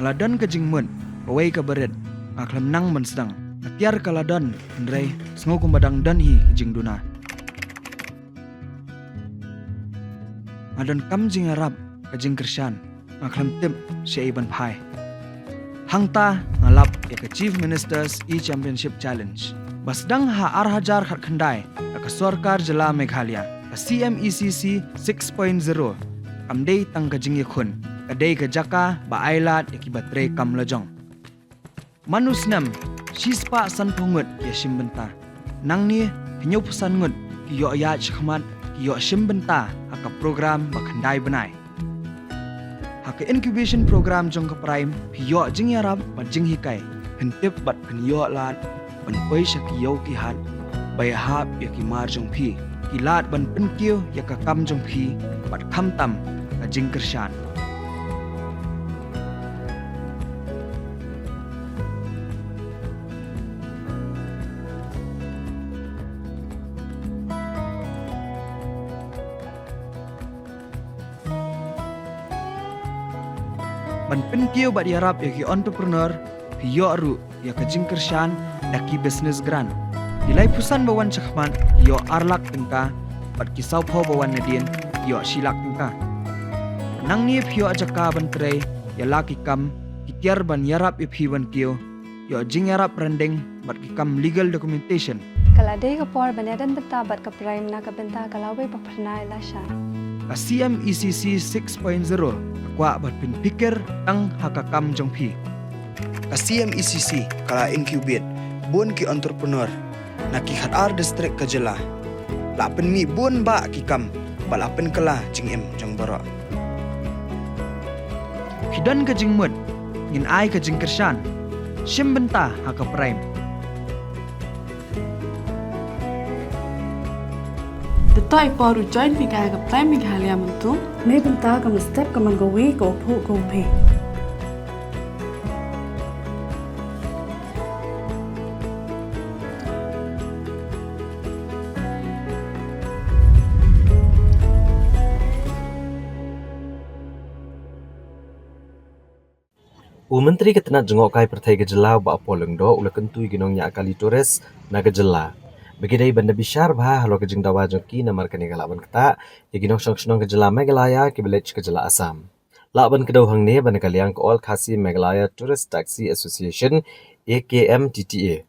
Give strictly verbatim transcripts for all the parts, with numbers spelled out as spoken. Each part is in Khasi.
La don ka jingmut, kawei ka barit, nga khlem nang ban sdang. Ka tiar ka la don, hynrei, sngew kumba dang don hi ka jingduna. Nga don kam jingïarap, ka jingkyrshan, nga khlem tip, shaei ban phai. Hangta, nga lap, ïa ka Chief Minister's E-Championship Challenge. Ba sdang ha ar hajar khatkhyndai, da ka sorkar jylla Meghalaya, ka C M E C C six point zero. Kam dei tang ka jingïakhun, ka dei ka jaka, ba ai lad, ïa kiba trei kam lajong. Man u snem, shispah sanphew ngut ki ïashim bynta. Nangne, hynñiewphew san ngut, ki ïoh ïaid shakhmat, ki ïoh shim bynta, ha ka program ba khyndai bnai. Ha ka incubation program jong ka PRIME, phi ïoh jingïarap bad jinghikai, pyntip bad pynïoh lad, ban poi sha ki ïew ki hat, ba ïahap ïa ki mar jong phi, ki lad ban pynkiew ïa ka kam jong phi, bad khamtam, ka jingkyrshan. Ban pynkiew bad ïarap ïa ki entrepreneur, phi ïoh ruh ïa ka jingkyrshan da ki business grant. Ki laiphew san ba wan shakhmat, ïoh ar lak tyngka, bad ki sawphew ba wan nadien, ïoh shi lak tyngka. Nangne phi ïoh jaka ban trei, ïa la ki kam, ki tiar ban ïarap ïa phi ban kiew, ïoh jingïarap rynding, bad ki kam legal documentation. Ka la dei ka por ban ïadon bynta bad ka PRIME na ka bynta ka lawei ba phyrnai lashai. Ka C M E C C six point zero, ka kwah ban pynphikir tang ha ka kam jong phi. Ka C M E C C, ka la incubate, bun ki entrepreneur, na ki khatar district ka jylla. La pynmih bun bah ki kam, bad la pynkylla jingim jong baroh. Phi don ka jingmut, ngin ai ka jingkyrshan. Shim bynta ha ka PRIME. Te to i por u join phi ka ka PRIME Meghalaya mynta. Ne bynta ka mynstep ka man kawei ka u phuh ka u phi. U Myntri ka tnat jngohkai pyrthei ka jylla u Bah Paul Lyngdoh u la kyntu ïa ki nongñiah kali tourist na ka jylla ba ki dei ban da bishar bha halor ka jingdawa jong ki namar kane ka lah ban ktah ïa ki nongshong shnong ka jylla Meghalaya kiba leit sha ka jylla Assam. Lah ban kdew hangne ba na ka liang ka All Khasi Meghalaya Tourist Taxi Association, A K M T T A,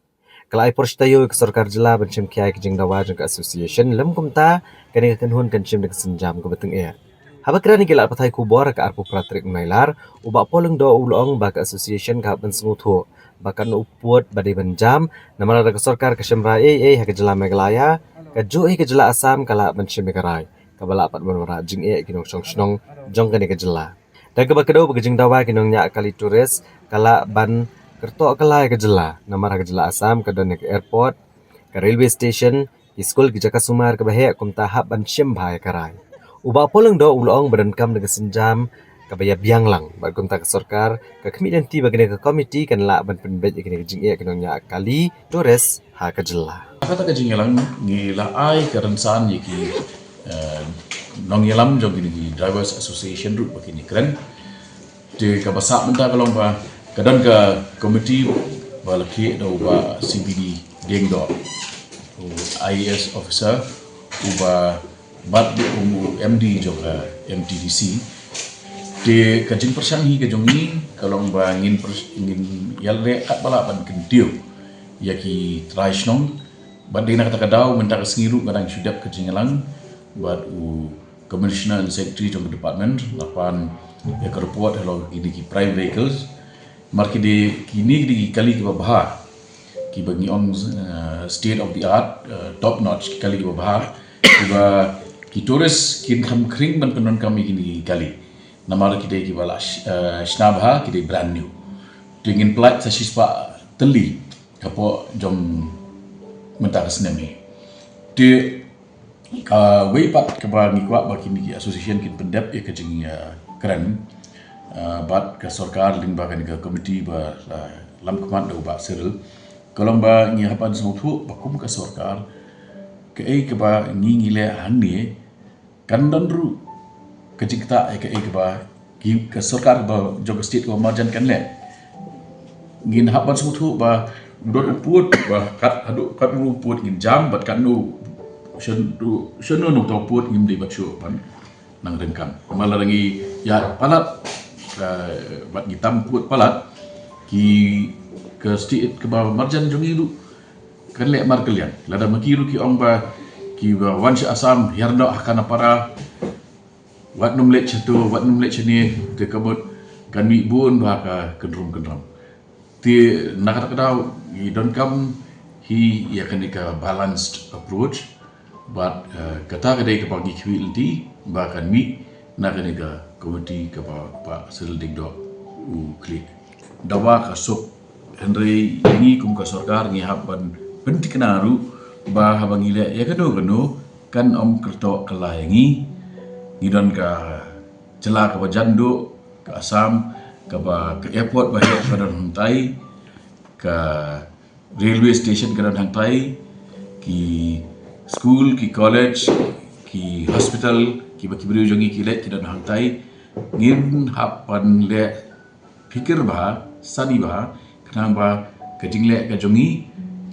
ka la ai por shi taïew ïa ka sorkar jylla ban shim khia ïa ka jingdawa jong ka association lym kumta kane ka kynhun kan shim da ka sienjam kaba tyngeh. Haba kren ïa ki lad pathai khubor ha ka arphew phra tarik u Nailar, u Bah Paul Lyngdoh u la ong ba ka association ka hap ban sngewthuh ba katno u pud ba dei ban jam, namar lada ka sorkar ka shim rai ei ei ha ka jylla Meghalaya, kajuh hi ka jylla Assam ka lah ban shim ïa ka rai, kaba lah pat ban wanrah jingeh ïa ki nongshong shnong jong kane ka jylla. Da kaba kdew ba ka jingdawa ki nongñiah kali tourist ka lah ban kyrtoh kylla ïa ka jylla, namar ha ka jylla Assam ka don ïa ka airport, ka railway station, ki skul, ki jaka sumar kaba heh, kumta hap ban shim bha ïa ka rai. U Bah Paul Lyngdoh u la ong ba donkam da ka sienjam kaba ïabiang lang, bad kumta ka sorkar ka khmih lynti ba kane ka komiti kan lah ban pynbeit ïa kane ka jingeh ki nongñiah kali tourist ha ka jylla. Kata ka jingïalang ngi la ai ka rynsan ïa ki, eh, nongïalam jong kine ki Drivers Association ruh ba kin ïakren. Te kaba sah mynta ka long ba ka don ka komiti ba la khih da u Bah C B D Diengdoh, u I A S officer, uba bad u M D jong ka M T D C. Te ka jingpyrshang hi ka jong ngi ka long ba ngin pyr-, ngin ïaleh katba lah ban kyntiew ïa ki trai shnong. Bad dei na kata ka daw mynta ka sngi ruh nga dang shu dep ka jingïalang bad u Commissioner and Secretary jong ka department, la pan ïa ka report halor kine ki prime vehicles. Namar ki dei, kine ki dei ki kali kiba bha, kiba ngi ong, eh, state of the art, eh, top notch, ki kali kiba bha, kiba ki tourist kin kham khring ban pyndonkam ïa kine ki kali. Namar ki dei kiba la sh-, eh, shna bha, ki dei brand new. Te ngin pynlait sa shispah tylli hapoh jong mynta ka snem hi. Te kawei pat kaba ngi kwah ba kine ki association kin pyndep ïa ka jing, eh, kren, eh, bad ka sorkar lyngba kane ka komiti ba, eh, lam khmat da u Bah Cyril. Ka long ba ngi hap ban sngewthuh ba kum ka sorkar, kaei kaba ngi ngi leh hangne, kan don ruh ka jingktah ïa kaei kaba ki ka sorkar ba jong ka state kaba marjan kan leh. Ngin hap ban sngewthuh ba don u pud ba kat haduh katno u pud ngin jam bad katno shano shano uta u pud ngim dei ban shu ban nang ryngkang. Namar lada ngi ïa palat, eh, bad ngi tam pud palat, ki ka state kaba marjan jong ngi ruh kan leh markylliang. Lada ma ki ruh ki ong ba kiba wan sha Assam hiar noh ha kane para, wat nym leit shato, wat nym leit shane, te ka mut kan mih bun bha ka kynrum kynram. Te na kata ka daw ngi donkam hi ïa kane ka balanced approach. Bad, eh, kata ka dei kaba ngi khmih lynti ba kan mih na kane ka komiti kaba Bah Cyril Diengdoh u khlieh. Dawa ka suk, hynrei ïa ngi kum ka sorkar ngi hap ban pynthikna ruh ba haba ngi leh ïa kano kano kan ym kyrtoh kylla ïa ngi. Ngi don ka jylla kaba jan duh, ka Assam, kaba ka airport ba heh ka don hangtai, ka railway station ka don hangtai, ki school, ki college, ki hospital, kiba ki briew jong ngi ki leit ki don hangtai. Ngin hap ban leh phikir bha, study bha, khnang ba ka jingleh ka jong ngi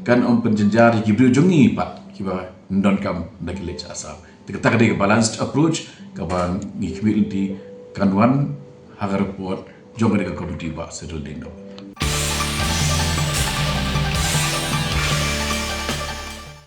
kan ym pynjynjar ïa ki briew jong ngi pat kiba donkam da ki leit sha Assam. Te kata ka dei ka balanced approach kaba ngi khmih lynti kan wan ha ka report jong kane ka komiti Bah Cyril Diengdoh.